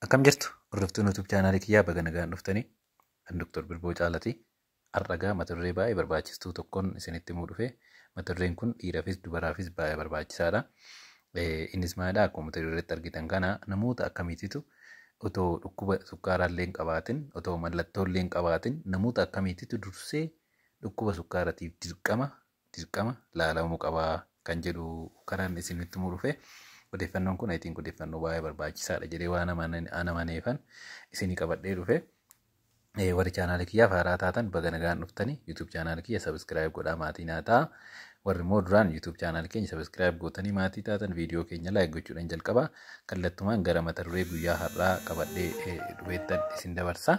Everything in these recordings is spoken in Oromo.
Akkam jirtu hordoftoonni YouTube chaanaalii kiyyaa baga nagaan dhuftanii kan Dr. Birboo Caalaati. Har'a gaa mata duree baay'ee barbaachistuu tokkoon isinitti himuu dhufe. Mata dureen kun dhiiraafis dubaraafis baay'ee barbaachisaadha. Innis maalidhaa akkuma mata dureetti argitan kana namoota akkamiititu otoo dhukkuba sukkaaraallee hin qabaatin otoo mallattooillee hin qabaatin namoota akkamiititu dursee dhukkuba sukkaaraatiif dirqama laalamuu qabaa kan jedhu kanaan isinitti himuu dhufe. Odeeffannoon kun I think odeeffannoo baay'ee barbaachisaadha jedhee waan amaneefan isinii qabadhee dhufe. Warri chaanaalii kiyyaaf haaraa taatan baga nagaan dhuftanii YouTube chaanaalii kiyya subscribe godhaa maatii naa ta'a. Warri immoo duraan YouTube chaanaalii keenya subscribe gootanii maatii taatan viidiyoo keenya like gochuudhaan jalqaba. Kallattumaan gara mata duree guyyaa har'aa qabadhee dhufeettan isin dabarsa.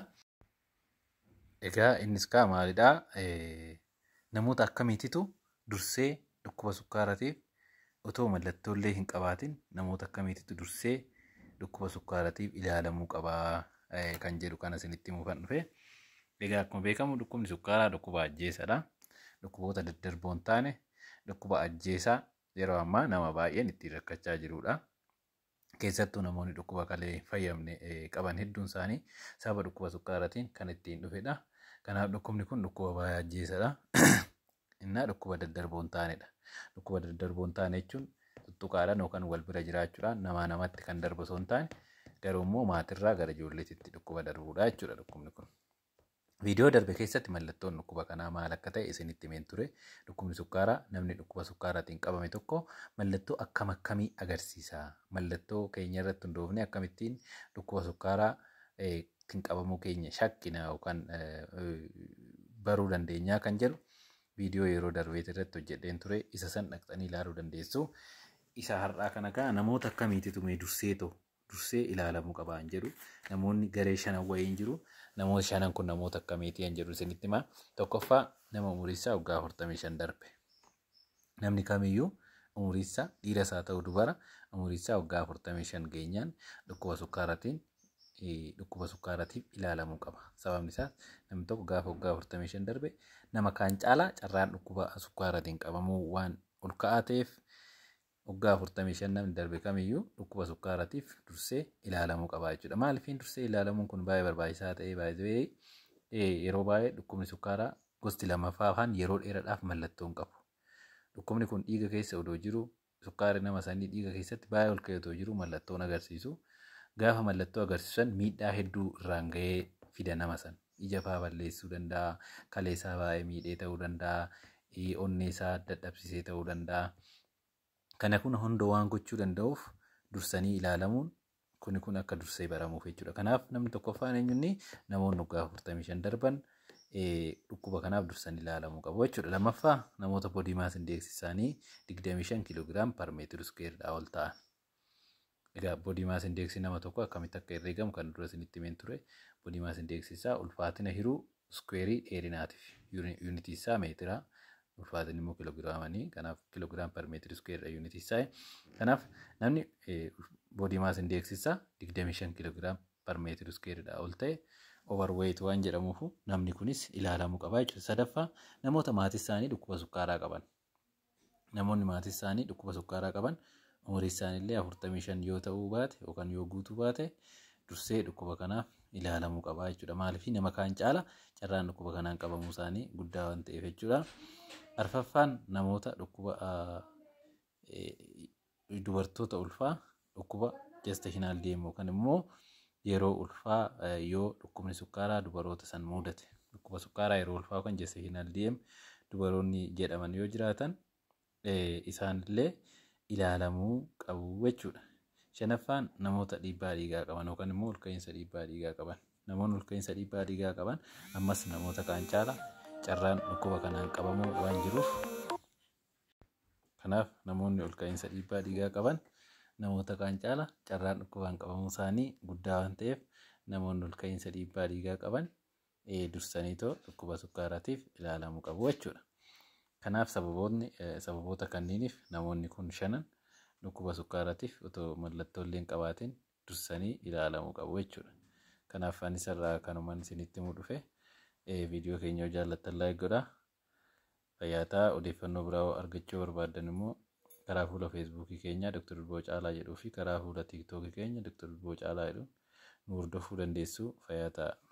Egaa innis kaa maalidhaa? Namoota akkamiititu dursee dhukkuba sukkaaraatiif otoo mallattooillee hin qabaatin namoota akkamiititu dursee dhukkuba sukkaaraatiif ilaalamuu qabaa kan jedhu kana isinitti himuufan dhufe. Egaa akkuma beekamu dhukkubni sukkaaraa dhukkuba ajjeesaadha. Dhukkuboota daddarboo hin taane dhukkuba ajjeesaa yeroo ammaa nama baay'een ittiin rakkachaa jirudha. Keessattuu namoonni dhukkuba kalee hin fayyamne qaban hedduun isaanii sababa dhukkuba sukkaaraatiin kan ittiin dhufedha. Kanaaf dhukkubni kun dhukkuba baay'ee ajjeesaadha. Innaa dhukkuba daddarboo hin taanedha. Dhukkuba daddarboo hin taane jechuun tuttuqaadhaan yookaan wal bira jiraachuudhaan namaa namatti kan darbu osoo hin taane garuu immoo maatirraa gara ijoolleetitti dhukkuba darbuudha jechuudha dhukkubni kun. Viidiyoo darbe keessatti mallattoon dhukkuba kanaa maal akka ta'e isinitti himeen ture. Dhukkubni sukkaaraa namni dhukkuba sukkaaraatiin qabame tokko mallattoo akkam akkamii agarsiisa? Mallattoo keenya irratti hundoofnee akkamittiin dhukkuba sukkaaraa ittiin qabamuu keenya shakkina yookaan baruu dandeenyaa kan jedhu viidiyoo yeroo darbeet irratti hojjedheen ture. Isa san dhaqxanii ilaaluu dandeessu. Isa har'aa kana gaa namoota akkamiititu mee dursee ilaalamuu qaba hin jedhu. Namoonni garee shanan wayiin jiru. Namoota shanan kun namoota akkamiiti hin jedhu isinitti himaa. Tokkoffaa nama umurii isaa waggaa 45 darbe. Namni kamiyyuu umurii isaa dhiiras haa ta'u dubara umurii isaa waggaa 45 geenyaan dhukkuba sukkaaraatiif ilaalamuu qaba. Sababni isaa namni tokko gaafa waggaa 45 darbe nama kaan caalaa carraan dhukkuba sukkaaraatiin qabamuu waan ol ka'aa ta'eef waggaa 45 namni darbe kamiyyuu dhukkuba sukkaaraatiif dursee ilaalamuu qaba jechuudha. Maaliif dursee ilaalamuun kun baay'ee barbaachisaa ta'e baay'ee yeroo baay'ee dhukkubni sukkaaraa gosti lammaffaa afaan yeroo dheeraadhaaf mallattoo hin qabu. Dhukkubni kun dhiiga keessa odoo jiru sukkaarri nama sanii dhiiga keessatti baay'ee ol ka'ee odoo jiru mallattoon agarsiisu. Gaafa mallattoo agarsiisan miidhaa hedduu irraan ga'ee fida nama san. Ija fa'aa balleessuu danda'a, kalee isaa baay'ee miidhee ta'uu danda'a, onnee isaa dadhabsiisee ta'uu danda'a. Kana kun hunda waan gochuu danda'uuf dursanii ilaalamuun kuni kun akka dursee baramuuf jechuudha. Kanaaf namni tokkoffaan eenyunni namoonni waggaa 45 darban dhukkuba kanaaf dursanii ilaalamuu qabu jechuudha. Lammaffaa namoota body mass index isaanii 25 kiloogiraam per meetira iskuweeridhaa ol ta'an. Egaa body mass index nama tokko akkamitti akka herreegamu kan dura isinitti himeen ture. Body mass index isaa ulfaatina hiruu iskuweerii dheerinaatiif yuunitii isaa meetira. Ulfaatinni immoo kiloogiraamanii kanaaf kiloogiraam per meetira iskuweeridha yuunitii isaa. Kanaaf namni body mass index isaa 25 kiloogiraam per meetira iskuweeridha ol ta'e overweight waan jedhamuuf namni kunis ilaalamuu qaba jechuudha. Sadaffaa namoota maatii isaanii dhukkuba sukkaaraa qaban. Namoonni maatii isaanii dhukkuba sukkaaraa qaban umurii isaanii illee 45 yoo ta'uu baate yookaan yoo guutuu baate dursee dhukkuba kanaaf ilaalamuu qaba jechuudha. Maaliif nama kaan caala carraan dhukkuba kanaan qabamuu isaanii guddaa waan ta'eef jechuudha. Arfaffaan namoota dhukkuba dubartoota ulfaa dhukkuba gestational DM yookaan immoo yeroo ulfaa yoo dhukkubni sukkaaraa dubaroota san mudate dhukkuba sukkaaraa yeroo ulfaa yookaan gestational DM dubaroonni jedhaman yoo jiraatan isaanillee ilaalamuu qabu jechuudha. Shanaffaan namoota dhiibbaa dhiigaa qaban yookaan immoo olka'iinsa dhiibbaa dhiigaa qaban. Namoonni olka'iinsa dhiibbaa dhiigaa qaban ammas namoota kaan caala carraan dhukkuba kanaan qabamuu waan jiruuf kanaaf namoonni olka'iinsa dhiibbaa dhiigaa qaban namoota kaan caala carraan dhukkubaan qabamuu isaanii guddaa waan ta'eef namoonni olka'iinsa dhiibbaa dhiigaa qaban dursaniitoo dhukkuba sukkaaraatiif ilaalamuu qabu jechuudha. Kanaaf sababoota kanniiniif namoonni kun shanan dhukkuba sukkaaraatiif otoo mallattooillee hin qabaatin dursanii ilaalamuu qabu jechuudha. Kanaaf ani isarraa kanumaan isinitti himuu dhufe. Viidiyoo keenya yoo jaallattan like godhaa. Fayyaa ta'aa. Odeeffannoo biraa argachuu barbaaddan immoo karaa fuula feesbuukii keenyaa Dr. Birboo Caalaa jedhuu fi karaa fuula tiiktookii keenya Dr. Birboo Caalaa jedhuun Nu hordofuu dandeessu. Fayyaa ta'a.